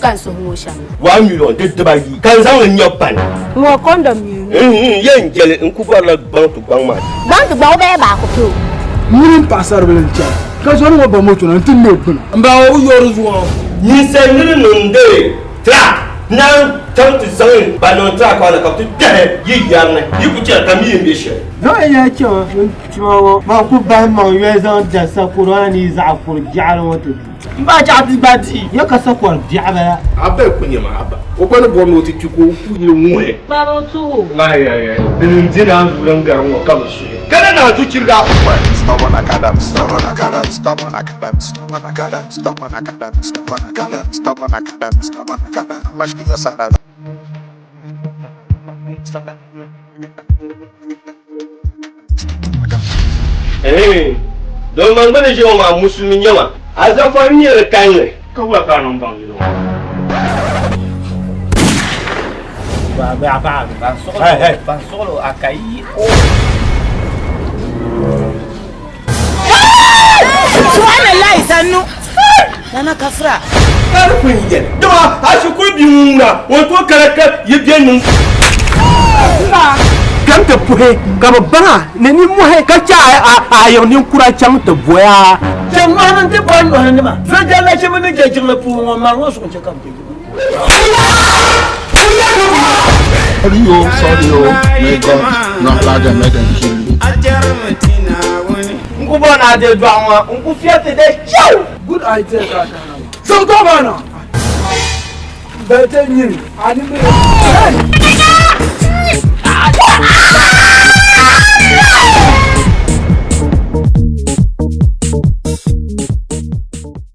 ka n suhu ŋɔ shɛm. 1 million di dibayi ka n zaŋ li nyɛ pani. Ŋɔ condom mmienu. Yɛn jɛli n ku bɔrila gbaŋ ti gbaŋ maa. Gbaŋ ti gbaŋ o bɛyɛ baako pɛ o. Nyini m paɣasaribili n chana ka zɔri ŋɔ ba moto na n ti ŋme gbuna. M ba o bi yɔri zuɣu. Ninsal nir niŋdi track naan chaŋ ti zaŋ ban niŋ track maa na ka bɛ ti kpɛhi yi yɛri ni yi ku chɛli ka mi yɛn be shɛli. Zaŋ ya chaŋ n tuma ŋɔ maa ku bahi maŋ yoli zaŋ da sakɔro ni zaɣ kur biɛɣu ŋɔ ti du. M ba chaɣ ti gba di ya ka sakɔri biɛɣu bala. Abba ku nyɛ ma abba. O gba ni bɔri ni o ti kpi ka o ku yili ŋuhi. Baba o tuhi o. Ayayay, dini n-di naanzuu din gari ŋɔ ka bi suhi. Ka ni naanzu chiriga a Ehe, don man gbuni ʒiya ŋɔ maa musulimi nyɛ ma. A zafa n-nyɛ di kalinli. Ka wula ka a niŋ baŋ yino ŋɔ? Subhanallahi sannu. Nana kafra. Ka di pun yɛli, dama a shikuru bia ŋun ŋuna, o ni tooi kana ka yi be niŋ. Kpɛm ti puhi ka bɛ baŋ a ni nimmohi ka chɛ a yiŋ ninkura chaŋ ti bɔy a. Chɛ nɔhi mini ti bɔri nɔhi nima. Zo jalachi mini je jiŋli puuni ŋɔ mari ŋɔ zuɣu n-chɛ ka bɛ je jiŋli. Sorry o, sorry o, may God not allow them make them kill you. N ku bɔri ni a deei dɔɣu ŋɔ, n ku fiɛbi ti dee chɛu. Good idea ka a kana maa. Zaŋ tɔɣu maa na. Bɛlite nyini a ni mi.